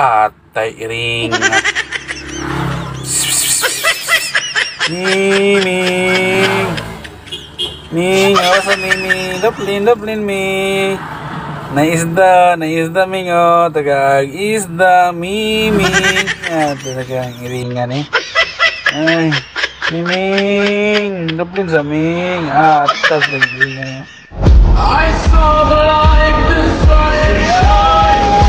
Atay iring. Miming. Ming, awas sa Miming. Duplin, duplin, Ming. Naisda, naisda, Ming, oh. Tagag isda, Miming. Ah, talagang iringan eh. Ay, Miming. Duplin sa Ming. Ah, atas lagi iringan eh. I saw the light, the sun shine.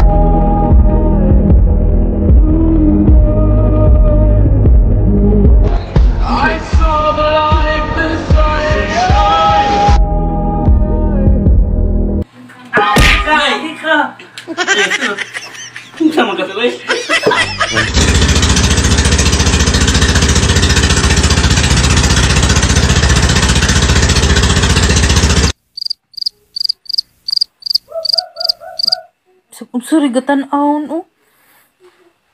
I saw the light, the sun shine. Ay, ka. Sama ka tuloy. Unsa ri gatan-awon oh?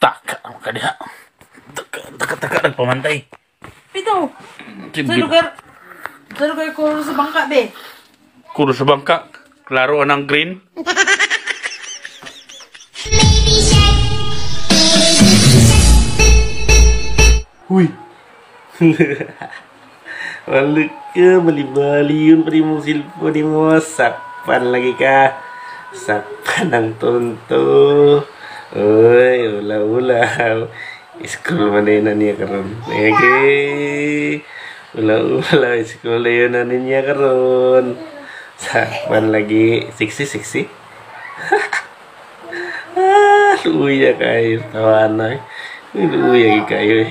Taka ang kadiha. Taka, taka, taka, nagpamantay. Bitaw. Sa lugar ko sa bangka be. Kuro sa bangka. Klaro anang green. Huy. Wala ka, bali-bali yun pa rin mong cellphone mo. Sakpan lagi ka. Sakpan ang tonto. Uy, ula-ula. School man na niya karon. Okay. Ula-ula, school na yun na niya karon. Sakpan lagi. Sexy, sexy. Ah, luya kayo. Tawa na. Luya kayo.